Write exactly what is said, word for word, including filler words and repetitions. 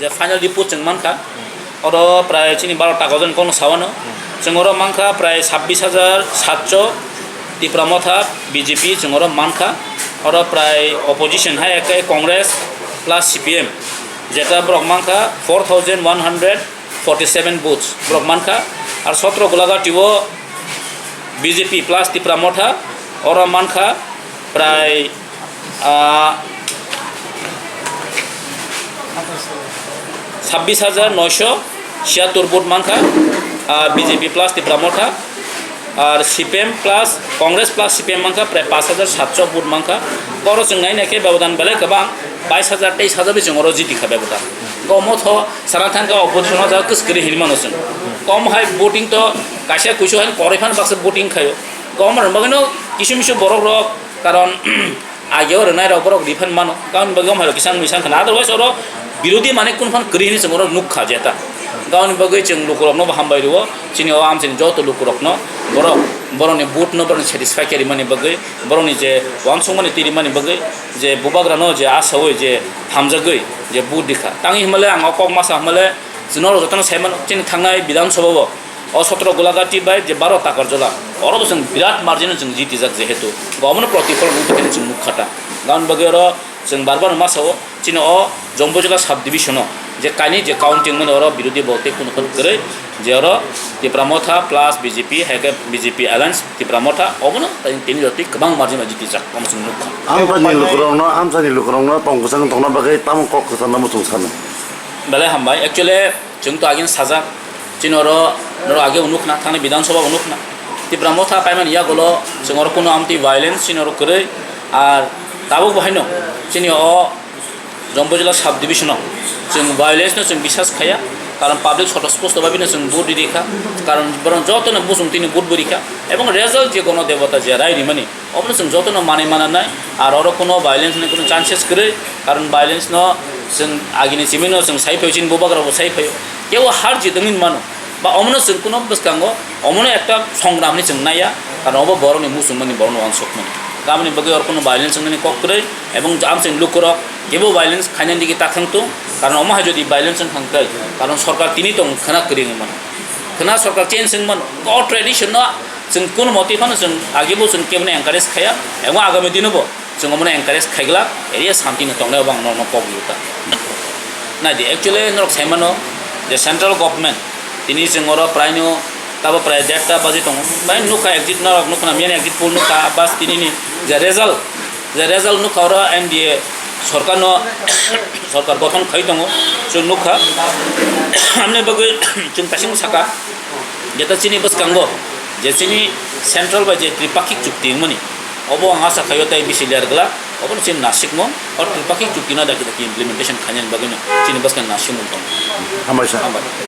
Je final report chwng mankha, oro prai chini baro ta kojon kokno sawano. Chwng oro mankha prai sabbish hajar satso Tipra Motha B J P chwng oro mankha. Oro prai opposition hai khe Congress plus C P M, jeta borok mankha four thousand one hundred forty seven votes borok mankha. Ar sotro Golaghati o B J P plus Tipra Motha oro mankha prai, ah, sabbish hajar noisho chiyattor vote mankha, ah, B J P plus Tipra Motha. Ar C P M plus, Congress plus C P M mankha prai paanch hajar satso vote mankha. Oro chwng nai nai khe bebodan belai kwbang, bais hajar, teis hajar bai chwng oro jiti kha bebodan. Komo tho sana thang kha opposition o jaga kwskwrwi hinwi mano chwng. Kom hai voting to kaisa kuisu hai koroi phan baksa voting khaio. Kom rwng bagwino kisu misu borok rok, karon age o rwnai rok borok refund mano. Karon bagwi om hai rok kisang misang khana. Otherwise oro birodhi mane kun phan kwrwi hinwi chwng oro nukha jeta. Karon bagwi chwng lukurokno bo hambai rwo. Chini o amchini joto lukurokno borok, borokni vote no borokni satisfy khe rimani bagwi, borokni je wansukmani twi rimani bagwi, je bubagrano je asaui je hamjagwi je vote rikha. Tangwi hwnmale ang o kok masa hwnmale chwng norok jotono sai mano, chini thangnai Bidhan Sabha o, o sotro Golaghati bai je baro Takarjala, oro bo chwng birat margin o chwng jitijak jehetu, bo omono protifol wngkha khe chwng nukha ta. Gaboni bagwi oro chwng bar bar ma sao, chini o Jambujala sub division o je kainwi je counting mani oro birodhi bo tei kunu kunu kwrwi, je oro Tipra Motha plus B J P, hai khe B J P alliance Tipra Motha, obono tini jotoi kwbang margin bai jitijak, omo chwng nukha. Amsani lukurokno, amsani lukurokno tong kwchang tongna bagwi tamo kok kwcharno muchung sano? Belai hambai. Actually, chwng to agini sajak, chini oro norok age unuk khna, thangni Bidhan Sabha unuk khna. Tipra Motha paimani yagulo chwng oro kuno amtwi violence chini oro kwrwi, ar tabuk bo haino chini o Jambujala sub division o chwng violence no chwng bisas khaya, karon public soto spusto bai no chwng vote rikha, karon borok joto no muchung tini vote bo rikha, ebong result je gono debota je rai rimani, obono chwng jotono manwi mananai, ar oro kuno violence ni kuno chances kwrwi, karon violence no chwng agini simi no chwng sai phaio, chini bubagra bo sai phaio, kebo har jit wngwi mano, ba omono chwng kuno bwskango omono ekta songram hinwi chwng naiya, karon obo borokni muchungmani, borokno wansukmani, tamoni bagwi oro kuno violence wngnani kok kwrwi, ebong amchini lukurok kebo violence khainani digi ta thang tung, karon omo hai jodi violence wng thang khe, karon sorkar tini tong khwna kwrwi wngwi mano, khwna sorkar change wngwi mano, o tradition no chwng kun motwi phano chwng age bo chwng keboni encourage khaya, ebong agami dino bo chwng omono encourage khaiglak, area shanti no tongnai, obo ang norokno kok rwkha. Naidi, actually norok sai mano je central government tini chwng oro prai no tabo prai derta baji tongo, prai nukha exit norok nukha na miyani exit poll nukha, bas tini ni je result, je result nukha oro N D A sorkar no, sorkar gothon khai tongo, chwng nukha. Amni bagwi chwng kasing saka, jeta chini bwskango je chini central bai je tripakhik chukti wngmani, obo ang asa khaio tei bisi ler glak, obono chini nasikmung, o tripakhik chukti no daki daki implementation khainani bagwino chini bwskang nasikmung tongo. Hambai sir. Hambai.